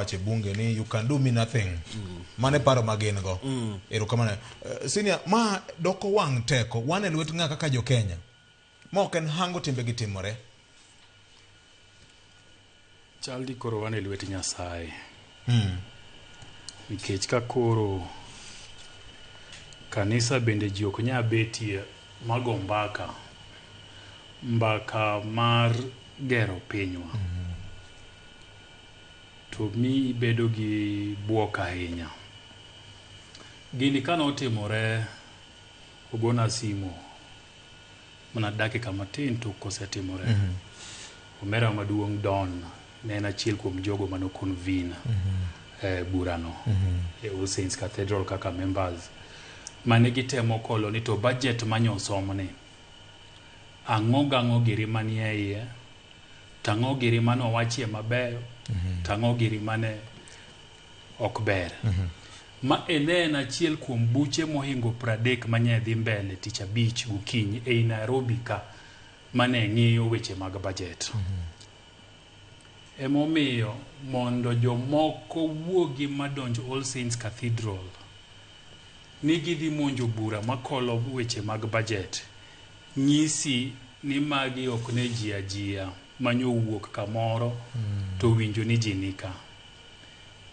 Wacho e bunge ni you can do me nothing. Mano e paro ma gin go. Erokamano. Senior, ma doko wang' teko, wan e lwet ng'a kaka jo Kenya? Ma ok en hango timbe gi timore. Chal ni koro wan e lwet Nyasaye. Nikech ka koro kanisa bende ji ok nyal betie mago mbaka, mbaka mar gero pinywa. To mi ibedo gi buok ahinya. Gini kane otimore, ogona simu mana dakika matin tok kosetimore. Omera maduong' Don ne en achiel kuom jogo mane o convene burano e All Saints Cathedral kaka members mane gitemo kolo ni to budget manyosomni ang'o gang'o giri manie iye to ang'o giri mane owachie mabeyo to ang'o giri mane ok ber. Ma e ne en achiel kuom buche mohingo 30 manye dhi mbele tich abich gokinyi ei Nairobi ka mane ng'iyo weche mag budget. Emomiyo mondo jomoko wuogi madonj All Saints Cathedral ni gidhi monjo bura makolo weche mag budget nyisi ni magi ok ne ji ajia manyowuok kamoro to winjo ni ji nika.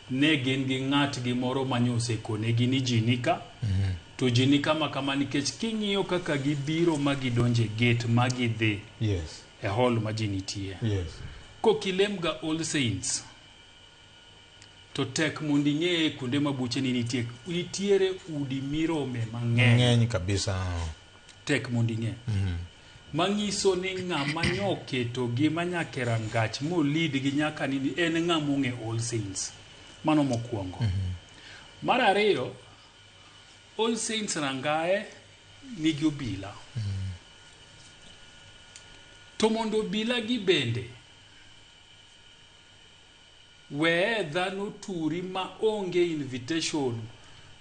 Ne gin gi ng'atgi moro manyosekonegi ni ji nika to ji nika ma kama nikech king'iyo kaka gibiro ma gidonjo e gate ma gidhi e hall ma ji nitie. Kokilem ga All Saints to tek mondo ing'e kuonde ma buche ni nitie. Nitiere udi mirome mang'eny. Ng'eny kabisa. Tek mondo ing'e. Manyiso ni ng'ama nyoketo gi manyaka e rangach molid gi nyaka nini en ng'ama ong'e All Saints. Mano mokwongo. Mar ariyo, All Saints rangae nigi obila. To mondo obila gi bende weye dhano turi ma onge invitation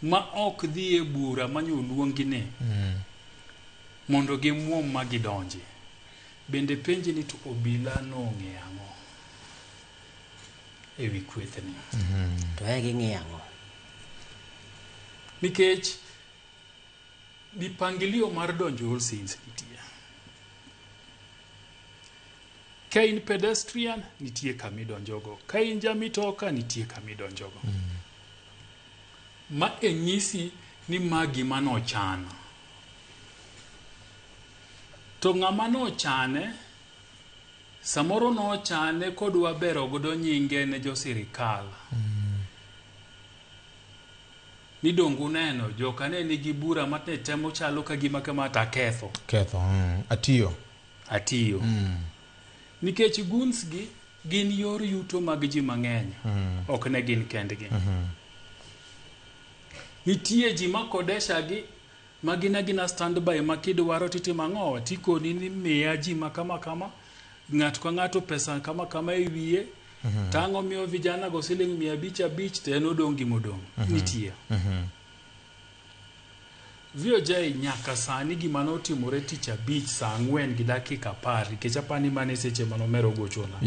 ma ok dhi e bura manyoluongi ni mondo gimuom ma gidonji. Bende penji ni to obila nong'e ang'o e wi kwethni? To e ging'iyo ang'o? Nikech mipangilio mar donjo All Saints nitie. Ka in pedestrian, nitie kama idonjogo. Ka in ja mitoka, nitie kama idonjogo. Ma e nyisi ni ma gima nochan. To ng'ama nochane, samoro nochane kodwa bero godo nyinge ne jo sirikal. Ni donge uneno, joka ne nigi bura ma ne temo chalo ka gima kama to aketho. Ketho. Atiyo. Atiyo. Nikech goons gi gin yor yuto mag ji mang'eny. Ok ne gin kendgi. Nitie ji ma kodesha gi ma gin agina standby ma kidwaro titimo ang'o tikoni ni miya ji ma kama kama ng'ato ka ng'ato pesa kama kama e wiye to ang'o miyo vijana go siling 500 500 to en odong' gimodong'. Nitie. VOJ nyaka sani gima notimore tich abich saa 4 gi dakika 10 nikech apani mano e seche mane omera ogochona.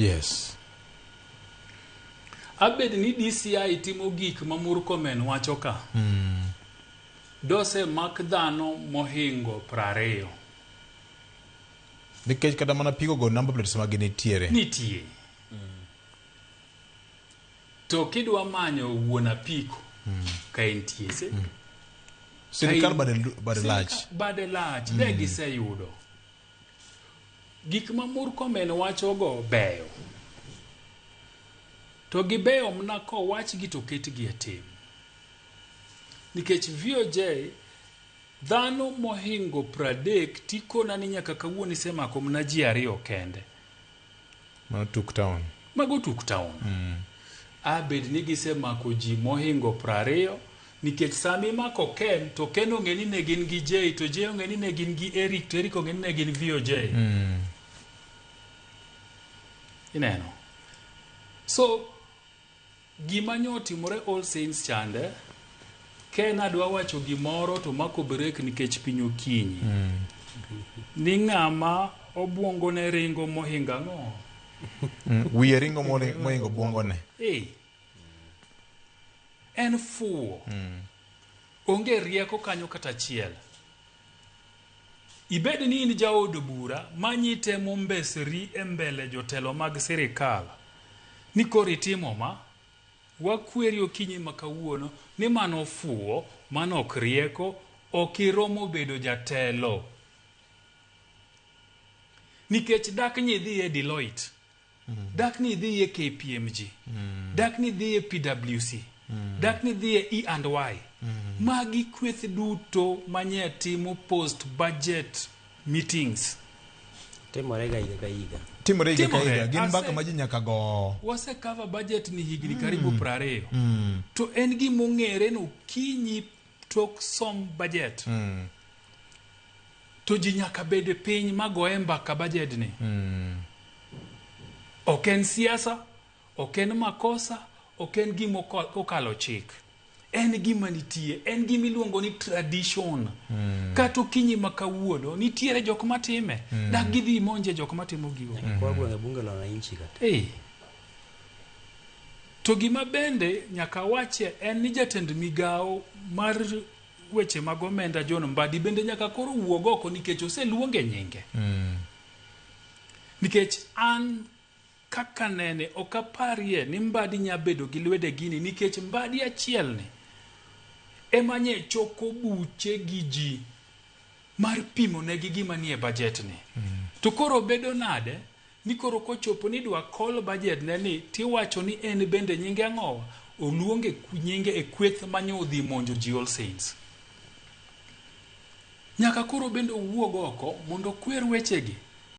Abed ni DCI timo gik ma Murkomen wacho ka. Dose mak dhano mohingo 20. Nikech kata mana pigo go number plates ma ginitiere. Nitie. To kidwa manyo wuon apiko ka entie se. Sirikal bade lach. Bade lach de giseyudo. Gik ma Murkomen wachogo beyo. To gibeyo mna kowachgi to ketgi e tim. Nikech VOJ dhano mohingo 30 tikona ni nyaka kawuono isemako mna ji 2 kende. Mano tuk town. Mago tuk town. A bed ni gisemako ji mohingo 20 nikech sama imako Ken to Ken ong'e ni ne gin gi J to J ong'e ni ne gin gi Eric to Eric ong'e ni ne gin VOJ. Ineno. So gima nyotimore All Saints chande Ken adwa wacho gimoro to mako break nikech piny okinyi. Ni ng'ama obuongo ne ringo mohingo ang'o? Wiye ringo mohingo obuongo ne. En fuwo. Onge rieko kanyo kata achiel. Ibed ni in jaod bura manyi temo mbesri e mbele jotelo mag sirikal ni koro itimo ma, wakweri okinyi ma kawuono ni mano fuwo, mano ok rieko, ok iromo bedo jatelo. Nikech dak ni idhi e Deloitte, dak ni idhi e KPMG, dak ni idhi e PwC, dak ni idhi e E&Y. Magi kweth duto manye timo post budget meetings. Timore ga higa ka higa. Timore higa ka Timore. higa. Gin mbaka ma ji nyaka go. Wase cover budget ni higni karibu 20. To en gimong'ere ni okinyi tok som budget. To ji nyaka bed e piny magoye mbaka budget ni. Ok en siasa, ok en makosa, ok en gima okalo chik. En gima nitie, en gima iluongo ni tradition. Kata okinyi ma kawuono, nitiere jok matime. Dak gidhi monje jok matimo gigo. Kwa gwenge bunge la wananchi kata. Hey. To gima bende nyaka wache en ni jatend migawo mar weche mag omenda John Mbadi bende nyaka koro wuog oko nikech oseluonge nyinge. Nikech an kaka nene ok aparie ni Mbadi nya bedo gi lwede gini nikech Mbadi achiel ni ema nye choko buche gi ji mar pimo negi gima nie budget ni. To koro bedo nade ni koro kochopo ni idwa call budget ne ni tiwacho ni en bende nyinge ang'owa oluonge nyinge e kweth manye odhi monjo ji All Saints. Nyaka koro bende owuog oko mondo okwer wechegi.